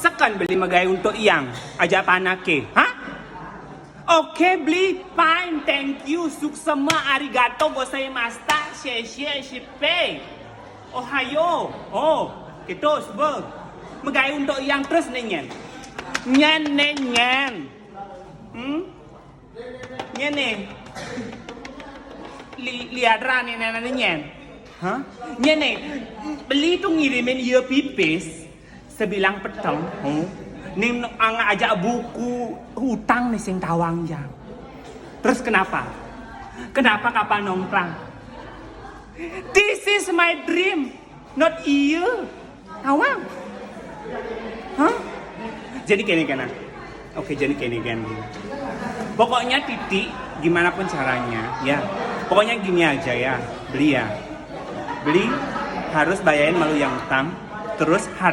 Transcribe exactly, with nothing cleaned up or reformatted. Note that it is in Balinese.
Tekan beli megai untuk yang ajak panake. Ha? Oke, beli, fine, thank you, suksema, arigato gozaimashita, sheshe, shipe, ohayo, oh, gitu, suba. Megai untuk yang terus ne nyen. Nyen ne nyen. Hmm? Nyen ne. Li, lihat ra ne nyen. Hah? Nyen ne. Beli tu ngirimin iya pipis. Sebilang peteng, hmm? Ning ang ajak buku utang ne sing tawang jang. Terus kenapa? Kenapa kapal nongkrang? This is my dream, not iya. Tawang. Hah? Jadi kene kene. Oke, jadi kene kene. Pokoknya Titi, gimana pun caranya, ya. Pokoknya gini aja ya, beli ya. Beli harus bayarin malu yang utang, terus harus